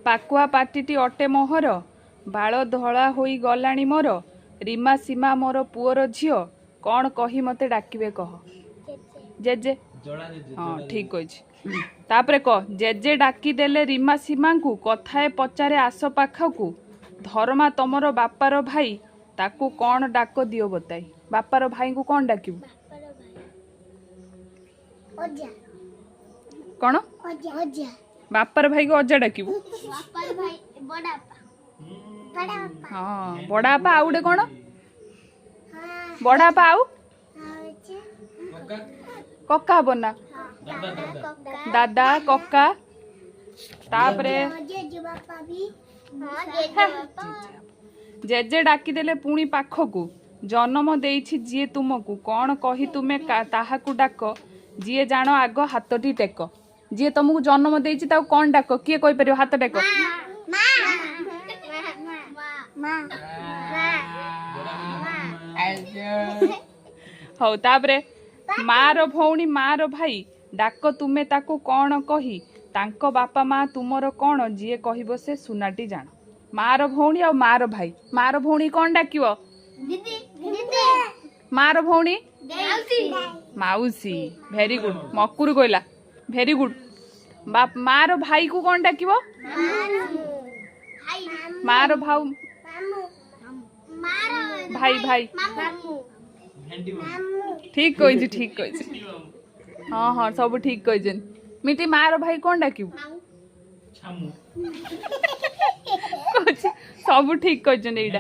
ପାକୁଆ ପାଟିଟି ଅଟେ ମୋହର, ବାଳ ଧଳା ହୋଇ ଗଲାଣି ମୋର, ରୀମା ସୀମା ମୋର ପୁଅର ଝିଅ, କ'ଣ କହି ମତେ ଡାକିବେ କହ? ଜେଜେ। ହଁ, ଠିକ କହିଛି। ତାପରେ କହ, ଜେଜେ ଡାକିଦେଲେ ରୀମା ସୀମାଙ୍କୁ, କଥାଏ ପଚାରେ ଆସ ପାଖକୁ, ଧରମା ତମର ବାପାର ଭାଇ, ତାକୁ କ'ଣ ଡାକ ଦିଅ ବତାଇ। ବାପାର ଭାଇଙ୍କୁ କ'ଣ ଡାକିବୁ? ବାପାର ଭାଇ ଅଜା। କ'ଣ? ଅଜା, ଅଜା। ବାପାର ଭାଇକୁ ଅଜା ଡାକିବୁ? ବାପାର ଭାଇ ବଡ଼ବାପା, ବଡ଼ବାପା। ହଁ, ବଡ଼ବାପା। ଆଉ ଗୋଟେ କ'ଣ? ହଁ। ବଡ଼ବାପା ଆଉ? ହଉଛି। କକା ହବ ନା? ଦାଦା, କକା। ଦାଦା, କକା, ତାପରେ? ଜେଜେ ବାପା ବି। ହଁ, ଜେଜେ ବାପା। ଜେଜେ ଡାକିଦେଲେ ପୁଣି ପାଖକୁ, ଜନମ ଦେଇଛି ଯିଏ ତୁମକୁ, କ'ଣ କହି ତୁମେ ତାହାକୁ ଡାକ? ଯିଏ ଜାଣ ଆଗ ହାତଟି ଟେକ। ଯିଏ ତମକୁ ଜନ୍ମ ଦେଇଛି, ତାକୁ କ'ଣ ଡାକ? କିଏ କହିପାରିବ? ହାତ ଟେକ। ମା, ମା, ମା। ହଉ, ତାପରେ ମାର ଭଉଣୀ, ମାର ଭାଇ, ଡାକ ତୁମେ ତାକୁ କ'ଣ କହି? ତାଙ୍କ ବାପା ମା ତୁମର କ'ଣ? ଯିଏ କହିବ ସେ ସୁନାଟି ଜାଣ। ମାର ଭଉଣୀ ଆଉ ମାର ଭାଇ। ମାର ଭଉଣୀ କ'ଣ ଡାକିବ? ଦିଦି, ଦିଦି। ମାର ଭଉଣୀ? ମାଉସୀ। ମାଉସୀ, ଭେରି ଗୁଡ୍। ମକୁରୁ କହିଲା, ଭେରି ଗୁଡ୍। ମାର ଭାଇକୁ କ'ଣ ଡାକିବ? ଭାଇ। ମାର ଭାଉ। ମାମୁଁ, ମାର ଭାଇ, ଭାଇ। ମାମୁଁ, ମାମୁଁ। ଠିକ କହିଛି, ଠିକ କହିଛି। ହଁ, ସବୁ ଠିକ କହିଛନ୍ତି। ମିଟି, ମାର ଭାଇ କ'ଣ ଡାକିବୁ? କହୁଛି, ସବୁ ଠିକ କହିଛନ୍ତି ଏଇଟା।